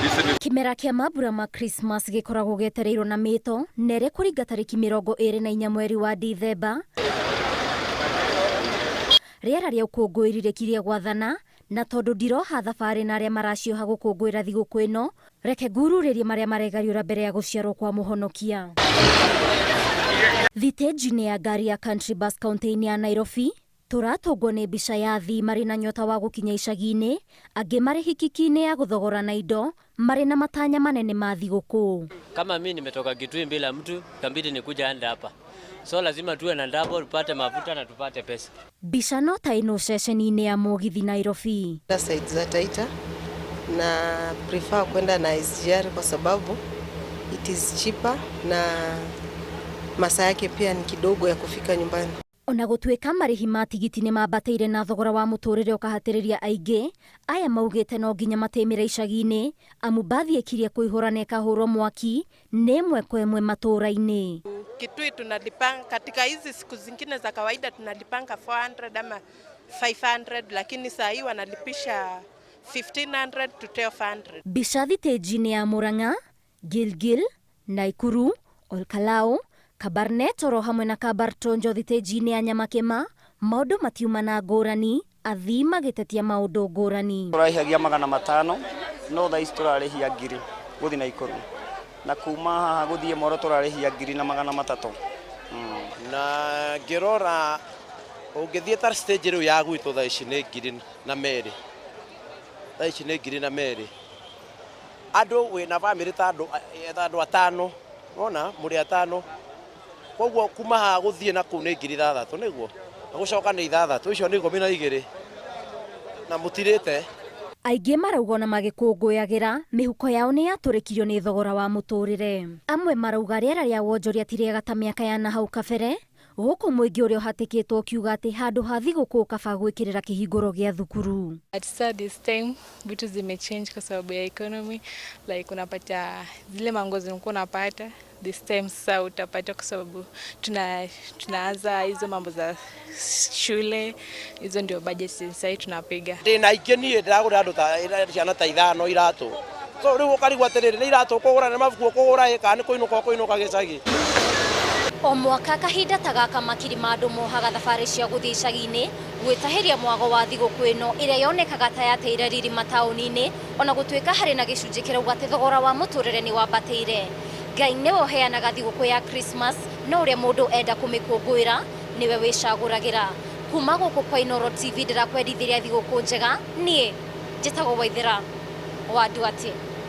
Kĩmera kĩa mambura ma Christmas gĩkoragwo gĩetereirwo na mĩto na ĩrĩ kũringa tarĩki 24 mweri wa Dithemba. Rĩera rĩa ũkũngũĩri rĩkirie gwathana na tondũ ndiroha thabarĩ na arĩa maracioha gũkũngũĩra thigũkũ ĩno, reke ngururĩrie marĩa maregariũra mbere ya gũciarwo kwa mũhonokia. Thitĩnji-inĩ ya ngari ya Country Bus kaunti-inĩ ya Nairobi, Tũratũngwo nĩ mbica ya athii marĩ na nyota wa gũkinya icagi-inĩ, angĩ marĩ hikiki-inĩ ya gũthogorana indo, marĩ na matanya manene ma thigũkũ. Kama mimi nimetoka Kitui bila mtu, ikabidi nikuja hadi hapa. So lazima tuwe na double, tupate mafuta na tupate pesa. Mbica no ta ĩno ceceni-inĩ ya mũgithi Nairobi. Side za Taita na prefer kwenda na SGR kwa sababu it is cheaper na masaa yake pia ni kidogo ya kufika nyumbani. Ona gũtuĩka marĩhi ma tigiti nĩ mambatĩire na thogora wa mũtũrĩre ũkahatĩrĩria aingĩ, aya maugĩte no nginya matĩmĩre icagi-inĩ amu mbathi ĩkirie kũihũra na ĩkahũrwo mwaki nĩ ĩmwe kwa ĩmwe matũũra-inĩ. Kitui tunalipanga katika hizi siku zingine za kawaida tunalipanga 400 ama 500, lakini saa hii wanalipisha 1500 to 1200. Mbica thitĩnji-inĩ ya Murang'a, Gilgil, Naikuru, Olkalau, Kabarnet oro hamwe na Kabartonjo thitĩnji-inĩ ya Nyamakĩma, maũndũ matiuma na ngũrani, athii magĩtetia maũndũ ngũrani. Tũrarĩhagia 500 no thaa ici tũrarĩhia 1000 gũthiĩ Naikuru na kuma haha gũthiĩ Moro tũrarĩhia 1300. Na ngĩrora ũngĩthiĩ ta stage rĩu ya gwitũ thaa ici nĩ 1002, thaa ici nĩ 1002. Andũ wĩna bamĩrĩ ta andũ atano, wona mũrĩ atano, koguo kuma haha gũthiĩ na kũu nĩ 6000 nĩguo, na gũcoka nĩ 6, icio nĩ 12 na mũtirĩte. Aingĩ marauga ona magĩkũngũyagĩra mĩhuko yao nĩ yatũrĩkirio nĩ thogora wa mũtũrĩre. Amwe marauga rĩera rĩa wonjoria ti rĩega ta mĩaka ya nahau kabere, gũkũ mũingĩ ũrĩa ũhatĩkĩtwo ũkiuga atĩ handũ ha thigũkũ kaba gwĩkĩrĩra kĩhingũro gĩa thukuru. But sasa this time vitu zimechange kwa sababu ya economy, like unapata zile manguo zilikuwa unapata this time sasa utapata kwa sababu tunaanza hizo mambo za shule, hizo ndio budget sasa tunapiga. Ndĩna aingĩ niĩ ndĩragũrĩra andũ ta ciana ta ithano iratũ, so rĩu ũkarigwo atĩrĩrĩ, nĩ iratũ ũkũgũra, nĩ mabuku ũkũgũra, ĩ kana nĩ kũinũka ũkũinũka gĩcagi. O mwaka kahinda ta gaka makiri ma andũ mohaga thabarĩ cia gũthiĩ icagi-inĩ gwĩtahĩria mwago wa thigũkũ ĩno ĩrĩa yonekaga ta yateire riri mataũni-inĩ, ona gũtuĩka harĩ na gĩcunjĩ kĩrauga atĩ thogora wa mũtũrĩre nĩ wambatĩire. Ngai nĩwe ũheanaga thigũkũ ya Christmas, no ũrĩa mũndũ enda kũmĩkũngũĩra nĩwe wĩcagũragĩra. Kuma gũkũ kwa Inooro TV ndĩrakwendithĩria thigũkũ njega, niĩ njĩtagwo Waithera wa Nduati.